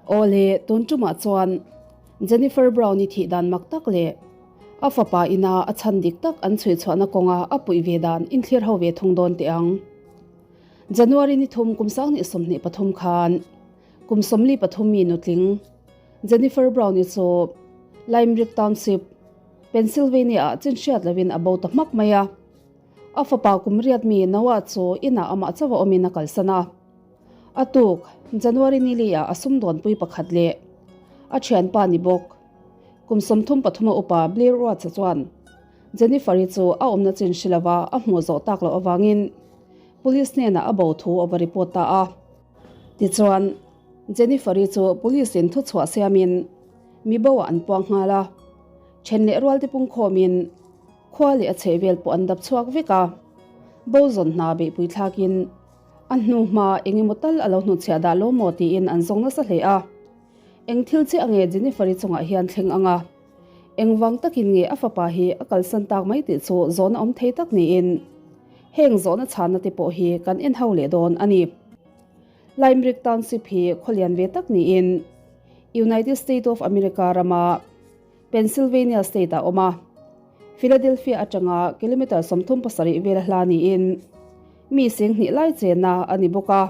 Awle, tun tumah chuan Jennifer Brown-i thih dan mak tak leh a fapa ina a chhan dik tak an chhui chhuahna kawnga a puih ve dan inthlir ho ve thung dawn teh ang. January ni thum kum 2023 khan kum 43 mi nutling Jennifer Brown-i chu Limerick Township, Pennsylvania-ah chinhriat lovin a bo ta hmak mai a. A fapa kum riat mi Noah chu inah amah chauh a awmin a kalsan a. A tuk, January ni liah a sumdawnpui pakhat leh a thianpa ni bawk. Kum 33 a upa Blair Watts-a chuan Jennifer-i chu a awmna chin hre lova a hmuh zawh tak loh avangin Police hnenah a bo thu a va report ta a. Tichuan, Jennifer-i chu Police-in thuchhuah siamin mi bo-ah an puang nghal a. Then leh rualte pungkhawmin khua leh a chhehvel pawh an dap chhuak vek a. Bo zawn hna beihpui thlakin a hnu hma eng emaw tal a lo hnutchhiah dah lo maw tiin an zawng nasa hle a. Eng thil chiah nge Jennifer-i chungah hian thleng ang a? Engvang takin nge a fapa hi a kalsan tak mai tih chu zawhna awm thei tak niin heng zawhna chhanna te pawh hi kan en ho leh dawn a ni. Limerick Township hi khawlian ve tak niin United State of America rama Pennsylvania state ah awm a, Philadelphia atanga kilometre 37 vela hla niin mi 2000 lai chenna a ni bawk a.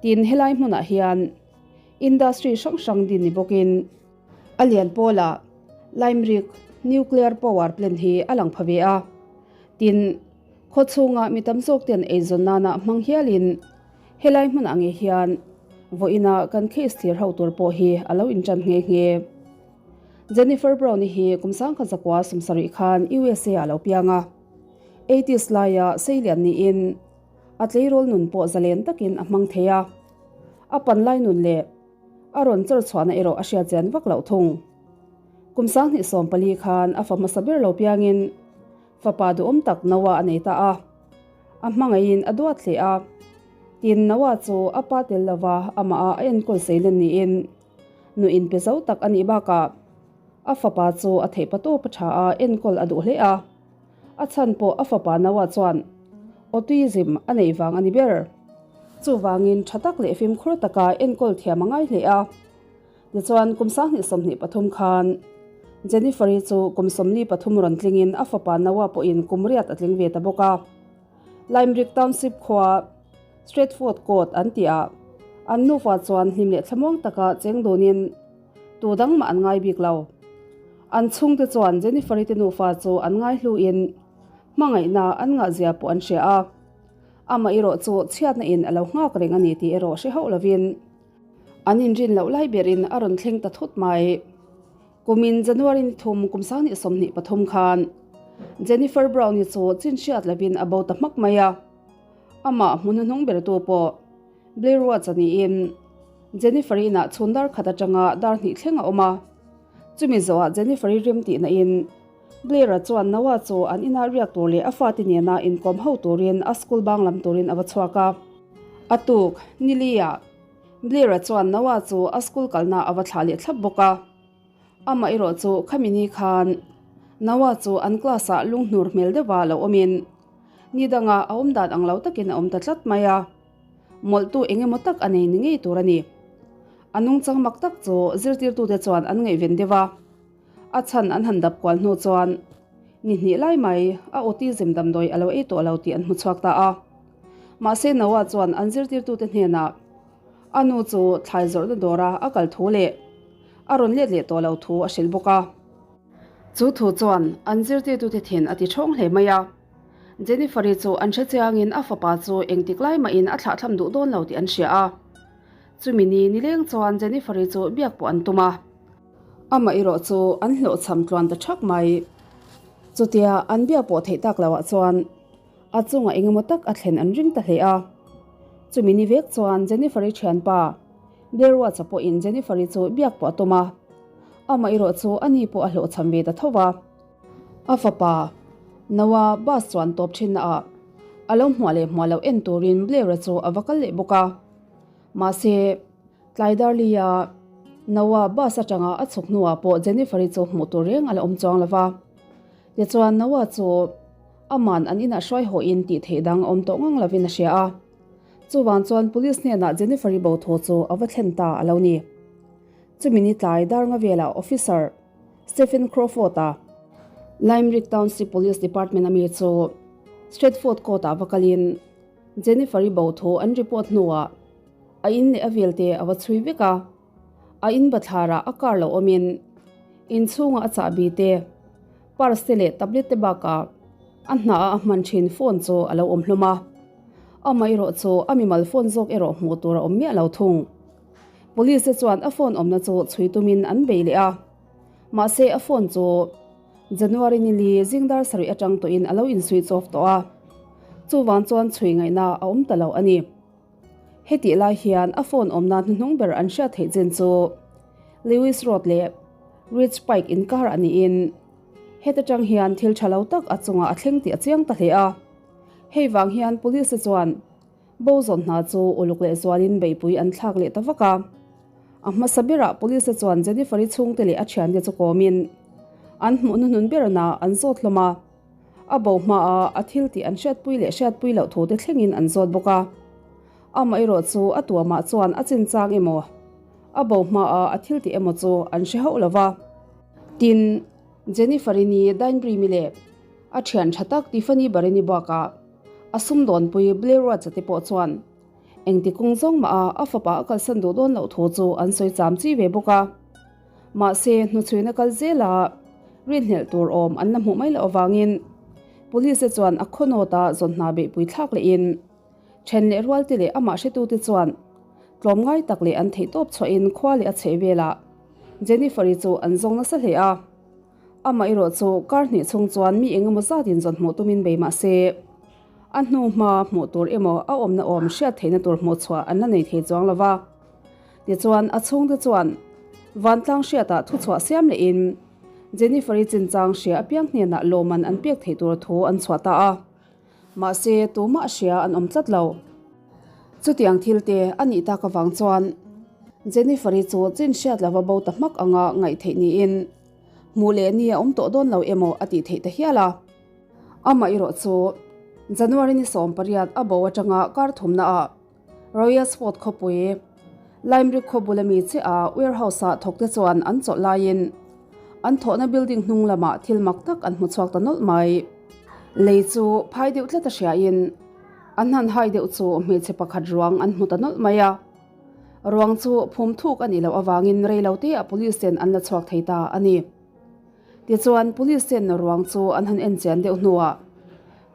Tin, helai hmunah hian industry hrang hrang din ni bawkin a lian pawlah Limerick Nuclear Power Plant hi a lang pha ve a. Tin, khaw chhunga mi tam zawk ten eizawn nana hmang hialin helai hmunah ngei hian vawiina kan case thlir ho tur pawh hi a lo intan nghe nghe. Jennifer Brown-i hi kum 1970 khan USA ah lo piang a. Eighties laia seilian niin a tleirawl nun pawh zalen takin a hmang thei a. A panlai nun leh a rawn chawr chhuahna erawh a hriat chian vak loh thung. Kum 2014 khan a fa hmasa ber lo piangin fapa duhawm tak Noah a nei ta a. A hmangaihin a duat hle a. Tin, Noah chu a pa tel lova amah a enkawl seilen niin Nu inpe zo tak a nih bakah a fapa chu a theih patawp a tha a, enkawl a duh hle a. A chhan pawh a fapa Noah chuan autism a neih vang a ni ber. Chuvangin tha tak leh fimkhur taka enkawl thiam a ngai hle a. Tichuan kum 2023 khan Jennifer-i chu kum 43 rawn tlingin a fapa Noah pawhin kum riat a tling ve ta bawk a. Limerick Township khua Stratford Court an tih ah an nufa chuan hlim leh thlamuang taka cheng dunin tu dang mah an ngai bik lo. An chhungte chuan Jennifer-i te nufa chu an ngai hluin hmangaihna an ngahzia pawh an hria a. Amah erawh chu chhiatna in a lo nghak reng a ni tih erawh hre hauh lovin an inrin loh lai berin a rawn thleng ta thut mai. Kumin January ni thum kum 2023 khan Jennifer Brown-i chu chin hriat lovin a bo ta hmak mai a. Amah hmu hnuhnung bertu pawh Blair Watts-a niin Jennifer-i inah chhun dar khat atanga dar hnih thleng a awm a. Chumi zawhah Jennifer-i rim tihna in Blair-a chuan Noah chu an inah riak tur leh a fate nena inkawm ho turin a school bang lam turin a va chhuak a. A tuk, Nili-ah Blair-a chuan Noah chu a school kalna a va thlah leh thlap bawk a. Amah erawh chu khami ni khan Noah chu an class-ah lunghnur hmel deuha lo awmin ni danga a awm dan ang lo takin a awm ta tlat mai a. Mawlhtu eng emaw tak a nei ni ngei tur a ni. A nungchang mak tak chu zirtirtute chuan an ngaihven deuh a. A chhan an han dap kual hnu chuan ni hnih lai mai a autism damdawi a lo ei tawh lo tih an hmu chhuak ta a. Mahse Noah chuan an zirtirtute hnenah a nu chu thlai zawrhna dawra a kal thu leh a rawn let leh tawh lo thu a hrilh bawk a. Chu thu chuan an zirtirtute thin a ti thawng hle mai a. Jennifer-i chu an hre chiangin a fapa chu engtik lai mahin a thlahthlam duh dawn lo tih an hria a. Chumi ni nileng chuan Jennifer-i chu biak pawh an tum a. Amah erawh chu an hlawhchham tluan ta thak mai. Chutia an biak pawh theih tak loah chuan a chungah eng emaw tak a thlen an ring ta hle a. Chumi ni vek chuan Jennifer-i thianpa Blair Watts-a pawhin Jennifer-i chu biak pawh a tum a. Amah erawh chu ani pawh a hlawhchham ve ta tho va. A fapa Noah bus chuan tawp thinna ah a lo hmuah leh hmuah loh en turin Blair-a chu a va kal leh bawk a. Mahse, tlai darlia Noah bus atanga a chhuk hnuah pawh Jennifer-i chu hmuh tur reng a la awm chuang lo va. Tichuan Noah chu aman an inah hruai hawhin tih theih dang a awm tawh ngang lovin a hria a. Chuvang chuan police hnenah Jennifer-i bo thu chu a va thlen ta a lo ni. Chumi ni tlai Darnga velah Officer Stephen Crawford-a Limerick Township Police Department-a mi chu Stratford Court-ah va kalin Jennifer-i bo thu an report hnuah a in leh a velte a va chhui vek a. A in bathlarah a car lo awmin inchhunga a chahbi te, purse te leh tablet te bakah a hna a hman thin phone chu a lo awm hlawm a. Amaherawh chu a mimal phone zawk erawh hmuh tur a awm miah lo thung. Police te chuan a phone awmna chu chhui tumin an bei leh a, mahse a phone chu January nili zingdar sarih atang tawhin a lo in switch off tawh a, chuvang chuan chhui ngaihna a awm ta lo a ni. Hetih lai hian a phone awmna hnuhnung ber an hriat theih chin chu Lewis Road leh Ridge Pike inkar a niin heta tang hian thil tha lo tak a chungah a thleng tih a chiang ta hle a. Hei vang hian police te chuan Bo zawn hna chu uluk leh zualin beihpui an thlak leh ta vak a. A hmasa berah police te chuan Jennifer-i chhungte leh a thiante chu kawmin an hmuh hnuhnun berna an zawt hlawm a. A bo hmaah a thil tih an hriatpui leh hriatpui loh thu te thlengin an zawt bawk a. Amaherawh chu a tuamah chuan a chinchang emaw, a bo hmaah a thil tih emaw chu an hre hauh lo va. Tin, Jennifer-i ni Dainbrimi leh a thian tha tak Tiffany Bareni bakah a sumdawnpui Blair Ruatza te pawh chuan engti kawng zawng mah a a fapa a kalsan duh dawn loh thu chu an sawi cham chi ve bawk a. Mahse, hnuchhuina kal zela rinhlelh tur awm an la hmuh mai loh avangin Police te chuan a khaw nawta zawn hna beihpui thlak lehin then leh rualte leh amah hretute chuan tlawmngai tak leh an theihtawp chhuahin khua leh a chheh velah Jennifer-i chu an zawng nasa hle a. Amaherawh chu kar hnih chhung chuan mi eng emaw zatin zawn hmuh tumin bei mah se, a hnu hma hmuh tur emaw a awmna awm hriat theihna tur hmuh chhuah an la nei thei chuang lo va. Tichuan a chhungte chuan vantlang hriatah thuchhuah siam lehin Jennifer-i chinchang hria apiang hnenah lawmman an pek theih tur thu an chhuah ta a. Mahse tumah hria an awm tlat lo. Chutiang thil te a nih tak avang chuan Jennifer-i chu chin hriat lova bo ta hmak anga ngaih theih niin hmuh leh ni a awm tawh dawn lo emaw a tih theih ta hial a. Amah erawh chu January ni 18 a bo atanga kar thumna ah Royal Sport khawpui Limerick khaw bula mi chiah a warehouse ah thawk te chuan an chawlh laiin an thawhna building hnung lamah thil mak tak an hmu chhuak ta nawlh mai. Lei chu phai deuh tlat a hriain an han hai deuh chu hmeichhe pakhat ruang an hmu ta nawlh mai a. Ruang chu phum thuk a nih loh avangin rei lo te ah police ten an la chhuak thei ta a ni. Tichuan police ten ruang chu an han en chian deuh hnuah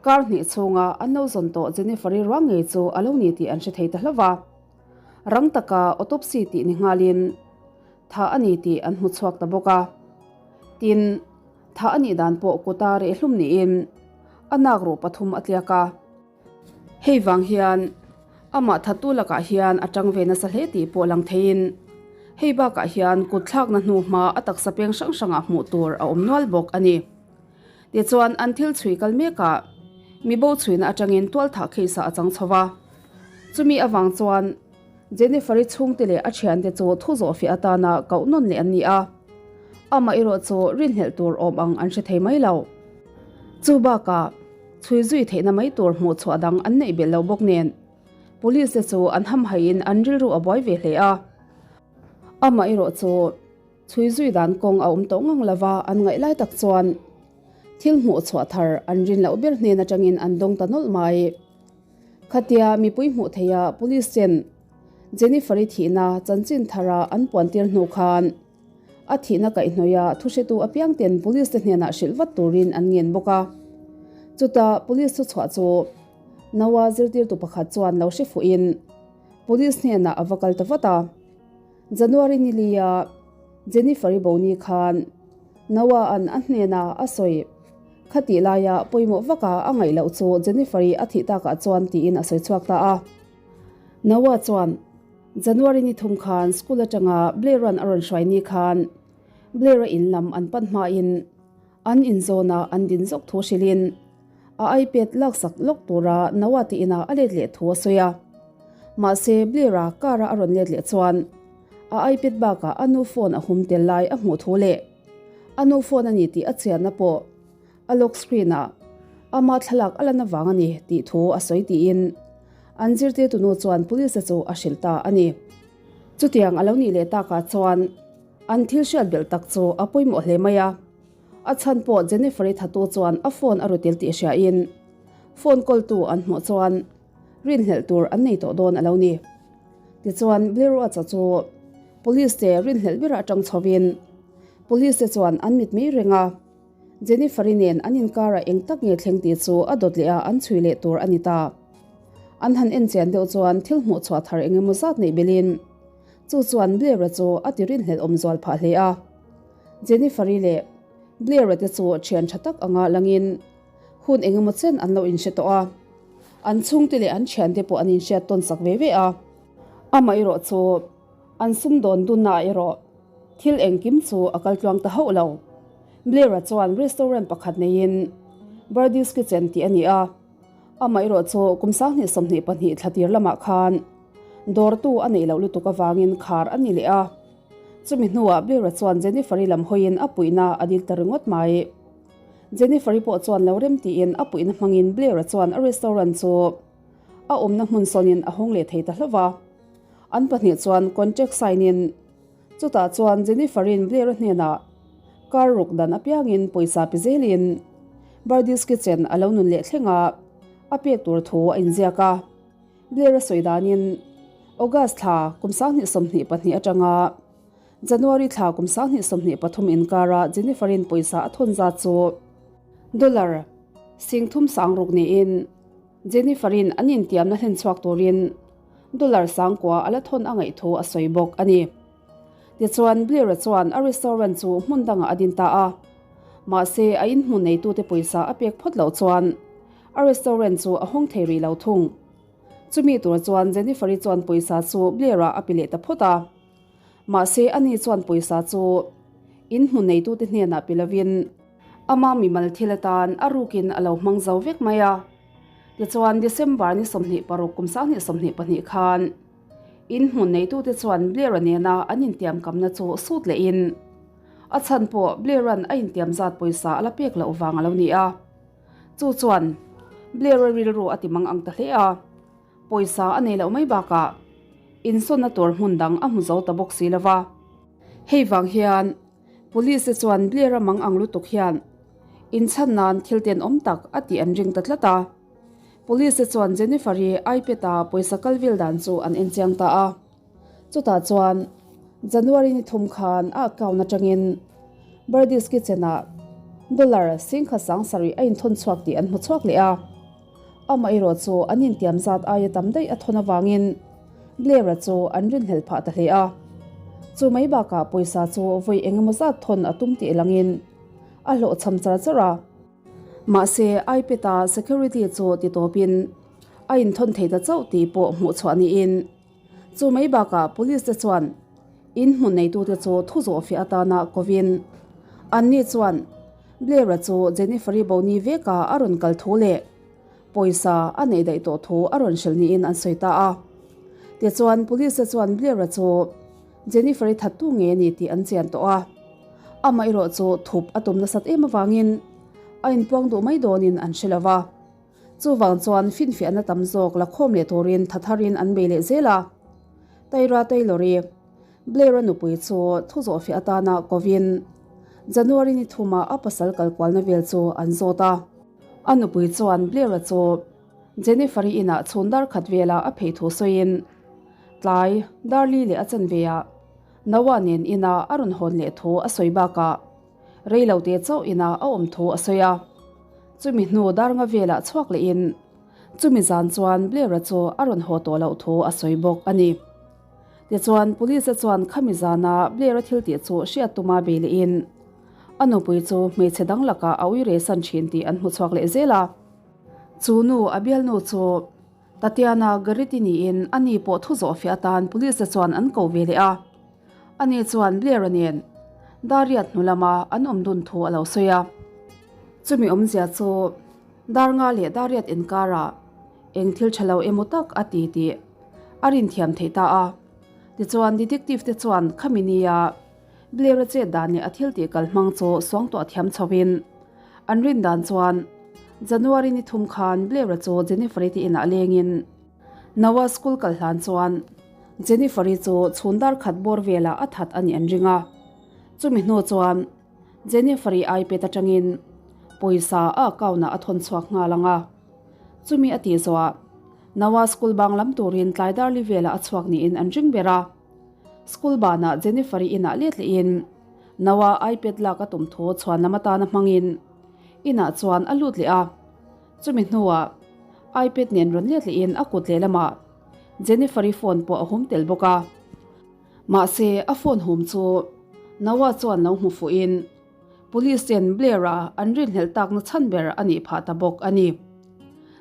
kar hnih chhunga an lo zawn tawh Jennifer-i ruang ngei chu a lo ni tih an hre thei ta hlauh va. Rang taka autopsy tih ni nghalin thah a ni tih an hmu chhuak ta bawk a. Tin, thah a nih dan pawh kuta rehhlum niin a nak ruh pathum a tliak a. Hei vang hian amah thattu lakah hian a tang ve nasa hle tih pawh lang theiin hei bakah hian kut thlakna hnu hma a taksa peng hrang hrangah hmuh tur a awm nual bawk a ni. Tichuan an thil chhui kal mekah mi bo chhuina atangin tualthah case ah a chang chho va. Chumi avang chuan Jennifer-i chhungte leh a thiante chu thu zawhfiah atana koh nawn leh an ni a. Amah erawh chu rinhlelh tur awm ang an hre thei mai lo. Chu bakah chhui zui theihna mai tur hmuh chhuah dang an neih belh lo bawk nen Police te chu an hamhaiin an rilru a buai ve hle a. Amah erawh chu chhui zui dan kawng a awm tawh ngang lova an ngaih lai tak chuan thil hmuh chhuah thar an rin loh ber hnen atangin an dawng ta nawlh mai. Khatia mipui hmuh theiha Police ten Jennifer-i thihna chanchin thara an puantir hnu khan a thihna kaihhnawih a thuhretu apiang ten Police te hnenah hrilh vat turin an ngen bawk a. Chutah Police thuchhuah chu Noah zirtirtu pakhat chuan lo hre fuhin Police hnenah a va kal ta vat a. January nilia Jennifer-i bo ni khan Noah-a'n a hnena a sawi khatih laia pawimawh vaka a ngaih loh chu Jennifer-i a thih takah chuan tiin a sawi chhuak ta a. Noah chuan January ni thum khan school atanga Blair-a'n a rawn hruai ni khan Blair-a in lam an pan hmain an inzawna an din zawk thu hrilhin a iPad laksak lawk tura Noah te inah a let leh thu a sawi a. Mahse Blair-a car-a a rawn let leh chuan a iPad bakah a nu phone a hum tel lai a hmuh thu leh a nu phone a ni tih a chianna pawh a lock screen-ah ama thlalak a lan avang a ni tih thu a sawi tiin an zirtirtu nu chuan police-a chu a hrilh ta a ni. Chutiang a lo nih leh takah chuan. An thil hriat belh tak chu a pawimawh hle mai a, a chhan pawh Jennifer-i thatu chuan a phone a ru tel tih hriain phone call-tu an hmuh chuan rinhlelh tur an nei tawh dawn a lo ni. Tichuan Blair Watts-a chu police te rinhlelh berah atang chhovin police te chuan an mit mai reng a, Jennifer-i nen an inkarah eng tak nge thleng tih chu a dawt leh a an chhui leh tur a ni ta. An han en chian deuh chuan thil hmuh chhuah thar eng emaw zat neih belin chu chuan Blair-a chu a ti rinhlelh awm zual phah hle a. Jennifer-i leh Blair-a te chu thian tha tak anga langin hun eng emaw chen an lo inhre tawh a, an chhungte leh an thiante pawh an inhriat tawn sak ve ve a. Amaherawh chu An sumdawn dunnaah erawh thil engkim chu a kal tluang ta hauh lo. Blair-a chuan restaurant pakhat neiin Birdie's Kitchen tih a ni a, amaherawh chu kum 2022 thla tir lamah khan dawrtu a neih loh lutuk avangin khar a ni leh a. Chumi hnuah Blair-a chuan Jennifer-i lam hawiin a puihna a dil ta ringawt mai. Jennifer-i pawh chuan lo rem tiin a puihna hmangin Blair-a chuan a restaurant chu a awmna hmun sawnin a hawng leh thei ta hlauh va. An pahnih chuan contract sign in chutah chuan Jennifer-in Blair-a hnenah car ruk dan apiangin pawisa pe zelin Birdie's Kitchen a lo nun leh thleng a, a pek tur thu a inziak a. Blair-a sawi danin August thla kum 2022 atanga January thla kum 2023 inkara Jennifer-in pawisa a thawn zat chu dollar 360 niin Jennifer-in an intiamna hlen chhuak turin dollar sangkua a la thawn a ngaih thu a sawi bawk a ni. Tichuan, Blair-a chuan a restaurant chu hmun dangah a din ta a. Mahse, a inhmun neitute pawisa a pek phawt loh chuan a restaurant chu a hawng thei rih lo thung. Chumi tur chuan Jennifer-i chuan pawisa chu Blair-a a pe leh ta phawt a. Mahse, ani chuan pawisa chu inhmun neitute hnenah pe lovin, Ama mimal thil atan a rukin a lo hmang zo vek mai a. Tichuan, December ni 26 kum 2022 khan in hmun neitute chuan Blair-a nena an intiamkamna chu sut lehin a chhan pawh Blair-a'n a intiam zat pawisa a la pek loh vang a lo ni a. Chu chuan Blair-a rilru a ti mang ang ta hle a, pawisa a nei loh mai bakah insawnna tur hmun dang a hmu zo ta bawk si lo va. Hei vang hian Police te chuan Blair a mang ang lutuk hian inchhan nan thil tenawm tak a tih an ring ta tlat a. Police te chuan Jennifer-i iPad a pawisa kal vel dan chu an en chiang ta a. Chutah chuan January ni thum khan a account atangin Birdie's Kitchen-ah dollar 10,700 a inthawn chhuak tih an hmu chhuak leh a. Amaherawh chu an intiam zat aia tam daih a thawn avangin Blair-a chu an rinhlelh phah ta hle a. Chu mai bakah pawisa chu vawi eng emaw zat thawn a tum tih langin a hlawhchham char char a. Mahse, iPad-a security chu ti tawpin a inthawn thei ta chauh tih pawh hmuh chhuah niin chu mai bakah police te chuan in hmun neitute chu thu zawh fiah atana kovin anni chuan Blair-a chu Jennifer-i Boni veka a rawn kal thu leh Pawisa a neih daih tawh thu a rawn hrilh niin an sawi ta a. Tichuan, Police-te chuan Blair-a chu Jennifer-i thattu nge a ni tih an chian tawh a. Amah erawh chu thup a tum nasat em avangin a inpuang duh mai dawnin an hre lo va. Chuvang chuan finfiahna tam zawk la khawm leh turin tha tharin an bei leh zel a. Tyra Taylor-i Blair-a nupui chu thu zawhfiah atana kovin January ni thuma a pasal kalkualna vel chu an zawt a. A nupui chuan Blair-a chu Jennifer-i inah chhun dar khat vela a phei thu sawiin tlai Darli leh a chanveah Noah nen ina a rawn hawn leh thu a sawi bakah reilote chauh ina a awm thu a sawi a. Chumi hnu dar nga velah chhuak lehin chumi zan chuan Blair-a chu a rawn haw tawh loh thu a sawi bawk a ni. Tichuan, Police-a chuan khami zana Blair-a thil tih chu hriat tuma bei lehin a nupui chu hmeichhe dang lakah a ui resan thin tih an hmu chhuak leh zel a. Chu nu a bialnu chu Tatiana Garrity niin ani pawh thu zawh fiah atan Police-te chuan an ko ve leh a. Ani chuan Blair-a nen Dariat hnu lama an awm dun thu a lo sawi a. Chumi awmzia chu Darnga leh Dariat inkarah eng thil tha lo emaw tak a ti tih a rinthiam theih ta a. Tichuan, detective te chuan khami nia Blair-a chet dan leh a thil tih kal hmang chu suangtuah thiam chhovin an rin dan chuan January ni thum khan Blair-a chu Jennifer-i te inah lengin Noah school kal hlan chuan Jennifer-i chu chhun dar khat bawr velah a that a nih an ring a. Chumi hnu chuan Jennifer-i iPad atangin pawisa a account-ah a thawn chhuak nghal ang a. Chumi a tih zawhah Noah school bang lam turin tlai darli velah a chhuak niin an ring ber a. School banah Jennifer-i inah let lehin Noah iPad lak a tum thu chhuan lam atana hmangin inah chuan a lut leh a. Chumi hnuah iPad nen rawn let lehin a kut lehlamah Jennifer-i phone pawh a hum tel bawk a. Mahse a phone hum chu Noah chuan lo hmu fuhin Police ten Blair-a an rinhlelh takna chhan ber a nih phah ta bawk a ni.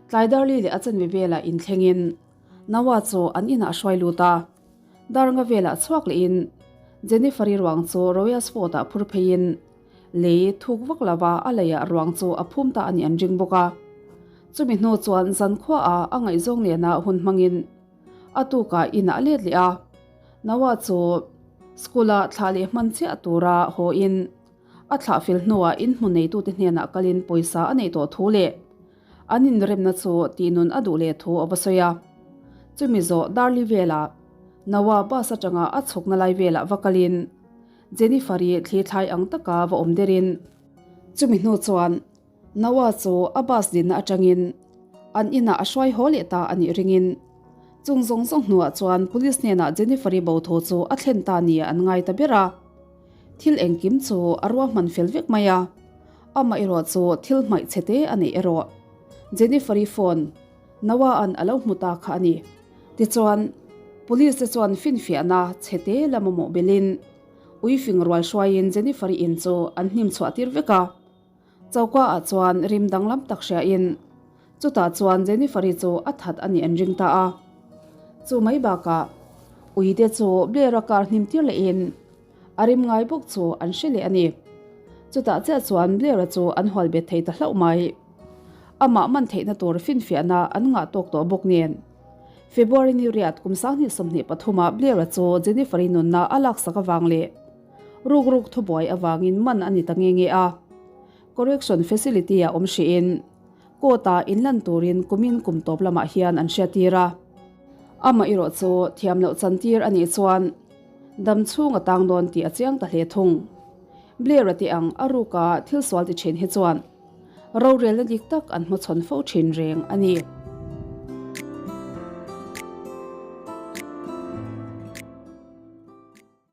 Tlai Darli leh a chanve velah inthlengin Noah chu an inah a hruai lut a. Darnga velah chhuak lehin Jennifer-i ruang chu Royals Fort-ah phur pheiin lei thuk vak lova a leiah ruang chu a phum ta a nih an ring bawk a. Chumi hnu chuan zankhuaah a ngaihzawng nena hun hmangin a tukah inah a let leh a. Noah chu school-ah thlah leh hman chiah tura haw in a thlah fel hnuah inhmu neitute hnenah kalin pawisa a neih tawh thu leh an inremna chu tihnun a duh leh thu a va sawi a. Chumi zawh Darli velah Noah bus atanga a chhukna lai velah va kalin Jennifer-i thli thlai ang taka va awm derin chumi hnu chuan Noah chu a bus dinna atangin an inah a hruai haw leh ta a nih ringin chung zawng zawng hnuah chuan police hnenah Jennifer-i bo thu chu a thlen ta nia an ngai ta ber a. Thil engkim chu a ruahman fel vek mai a, amaherawh chu thil hmaih chhe te a neih erawh Jennifer-i phone Noah-a'n a lo hmu ta kha a ni. Tichuan, police te chuan finfiahna chhe te la mamawh belin uifing rual hruaiin Jennifer-i in chu an hnim chhuah tir vek a. Choka ah chuan rim danglam tak hria in chutah chuan Jennifer-i chu a that a nih an ring ta a. Chu mai bakah ui te chu Blair-a car hnim tir leh in a rim ngai bawk chu an hre leh a ni. Chutah chiah chuan Blair-a chu an hual bet thei ta hlauh mai. Amah man theihna tur finfiahna an ngah tawk tawh bawk nen. February ni riat kum 2023 ah Blair-a chu Jennifer-i nunna a laksak avang leh Ruk ruk thubuai avangin man a ni ta nge nge a, Correction Facility ah awm hrihin court ah inlan turin kumin kum tawp lamah hian an hriattir a. Amah erawh chu thiam loh chantir a nih chuan dam chhung a tang dawn tih a chiang ta hle thung. Blair-a tih ang a ruka thil sual ti thin hi chuan rorelna dik tak an hmachhawn fo thin reng a ni.